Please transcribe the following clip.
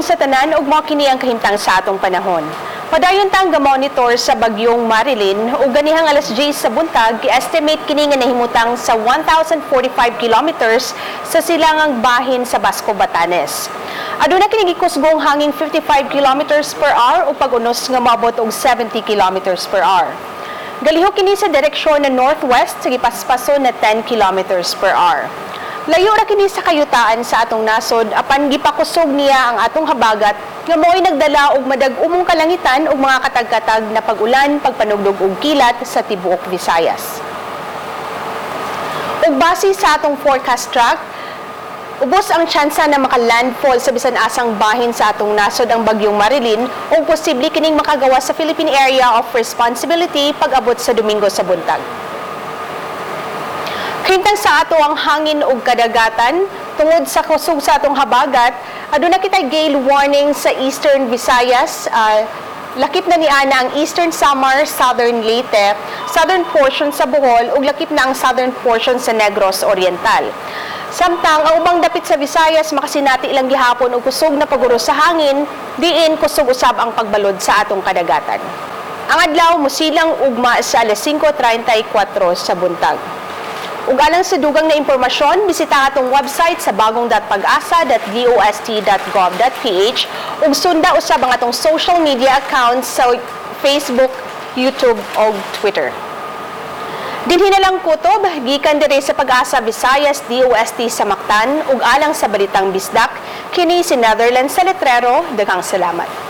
Hapon sa tanan ug mao kini ang kahimtang sa atong panahon. Padayon tang monitor sa bagyong Marilyn ug ganihang alas 10 sa buntag, gi-estimate kini nga nahimutang sa 1,045 kilometers sa silangang bahin sa Basco, Batanes. Aduna kini gikusgong hanging 55 kilometers per hour ug pag-unos nga moabot og 70 kilometers per hour. Galihok kini sa direksyon na northwest sa gipaspason na 10 kilometers per hour. Layo ra kini sa kayutaan sa atong nasod, apan gipakusog niya ang atong habagat nga mo'y nagdala og madag-umong kalangitan ug mga katag-katag na pag-ulan, pagpanugdog ug kilat sa tibuok Visayas. Ug base sa atong forecast track, ubos ang tsansa na maka-landfall sa bisan asang bahin sa atong nasod ang bagyong Marilyn ug posible kining makagawas sa Philippine Area of Responsibility pag-abot sa Domingo sa buntag. Kahimtang sa ato ang hangin ug kadagatan, tungod sa kusog sa atong habagat, aduna kitay gale warning sa Eastern Visayas, lakip na ni ana ang Eastern Samar, Southern Leyte, southern portion sa Bohol ug lakip na ang southern portion sa Negros Oriental. Samtang ang ubang dapit sa Visayas makasinati lang gihapon og kusog na pag-uros sa hangin, diin kusog usab ang pagbalod sa atong kadagatan. Ang adlaw mosilang ugma sa alas 5:34 sa buntag. Ug alang sa dugang na impormasyon, bisita ang atong website sa bagong.pagasa.dost.gov.ph ug sunda usab ang atong social media accounts sa Facebook, YouTube ug Twitter. Dinhi na lang kutob, gikan diri sa Pag-asa Visayas DOST sa Mactan ug alang sa Balitang Bisdak, kini si Netherlands sa Letrero. Daghang salamat.